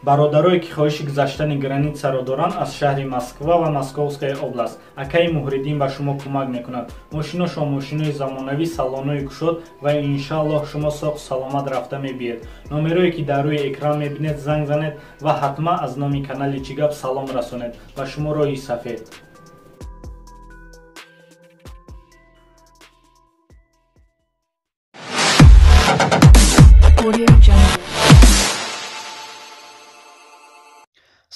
Бародарое ки хоҳиши гузаштани границаро доранд аз шаҳри Москва ва Московская область, акаи Муҳриддин ба шумо кӯмак мекунад. Мошиношон мошинои замонавӣ, салонои кушод ва иншааллоҳ шумо соғ саломат рафта мебиед. Номерое ки дар рӯи экран мебинед, занг занед ва ҳатман аз номи канали Чӣ гап салом расонед. Ба шумо роҳи сафед.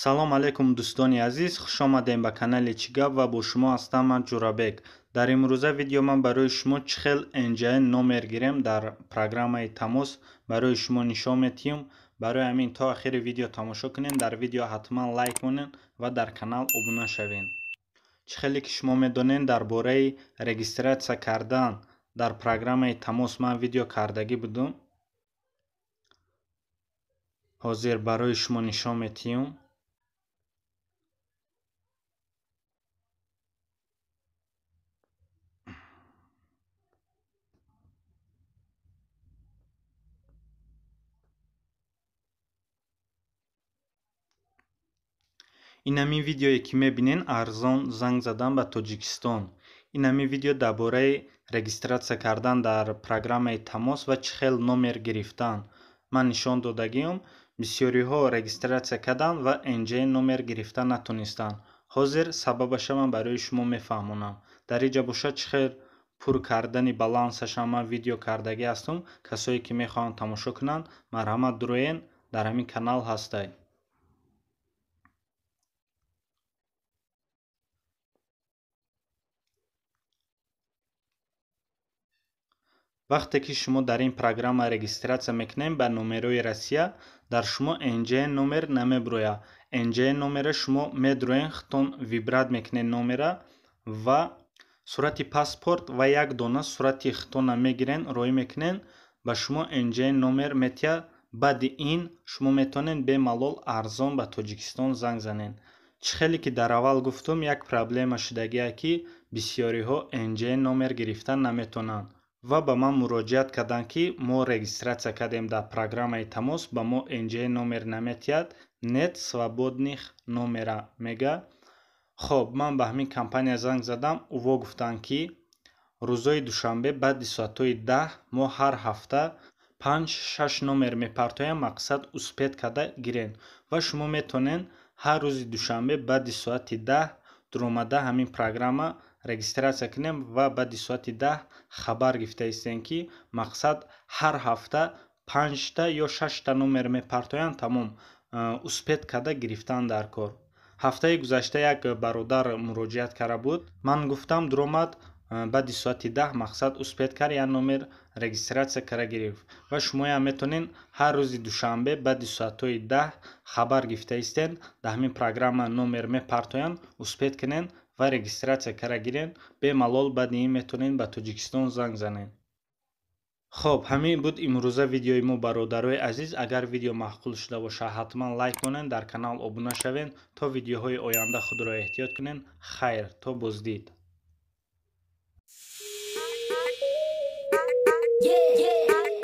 Салом алейкум, дӯстони азиз, хуш омадем ба канали Чӣ гап ва бо шумо ҳастам ман Ҷурабек. Дар имрӯза видео ман барои шумо чӣ хел НЧН номер гирем дар программаи Тамос барои шумо нишон медиҳем. Барои ҳамин то охири видео тамошо кунед, дар видео ҳатман лайк монед ва дар канал обуна шавед. Чӣ хеле ки шумо медонед, дар бораи регистрация кардан дар программаи Тамос ман видео кардагӣ будум. Ҳозир барои шумо нишон медиҳем. Ин ҳамин видеое ки мебинен, арзон занг задан ба Тоҷикистон. Ин ҳамин видео дар бораи регистрация кардан дар программаи Тамос ва чӣ хел номер гирифтан ман нишон додагиам. Бисёриҳо регистрация карданд ва НЧН номер гирифта натонистанд. Ҳозир сабабаша ман барои шумо мефаҳмонам. Дар инҷа бошад чӣ хел пур кардани балансаша ман видео кардагӣ ҳастам. Касое ки мехоҳанд тамошо кунанд, марҳамат дуроен, дар ҳамин канал ҳастай. Вақте ки шумо дар ин программа регистрация мекунед ба номерои Россия, дар шумо НЧН номер намеброяд. НЧН номера шумо медроен, худтон выбрать мекунед номера ва сурати паспорт ва як дона сурати худтона мегирен, роӣ мекунед, ба шумо НЧН номер метиҳад. Баъди ин шумо метавонед бемалол арзон ба Тоҷикистон занг занед. Чӣ хеле ки дар аввал гуфтум, як проблема шудагие ки бисёриҳо НЧН номер гирифтан наметавонанд ва ба ман муроҷиат карданд, ки мо регистрация кардем дар программаи Тамос, ба мо НЧН номер наметиҳад, нет свободных номера мега. Хоб, ман ба ҳамин компания занг задам, уво гуфтанд, ки рӯзои душанбе баъди соатҳои 10 мо ҳар ҳафта 5-6 номер мепартоям, мақсад успеть карда гирен ва шумо метавонед ҳар рӯзи душанбе баъди соати 10 дуромада ҳамин программа регистрация кунем ва баъди соати 10 хабар гирифта истем, ки мақсад ҳар ҳафта 5та ё 6та номер мепартоянд, тамом, успеть карда гирифтан дар кор. Ҳафтаи гузашта як бародар муроҷиат карда буд, ман гуфтам дуромад баъди соати 10, мақсад успеть кард, як номер регистрация карда гирифт ва шумоям метавонед ҳар рӯзи душанбе баъди соатҳои 10 хабар гирифта истен, дар ҳамин программа номер мепартоянд, успеть кунед ва регистрация карда гирен, бемалол баъди ин метавонед ба Тоҷикистон занг занед. Хоб, ҳамин буд имрӯза видеои мо, бародарои азиз. Агар видео маъқул шуда бошад, ҳатман лайк монед, дар канал обуна шавед. То видеоҳои оянда худро эҳтиёт кунед. Хайр, то боздид. Yeah.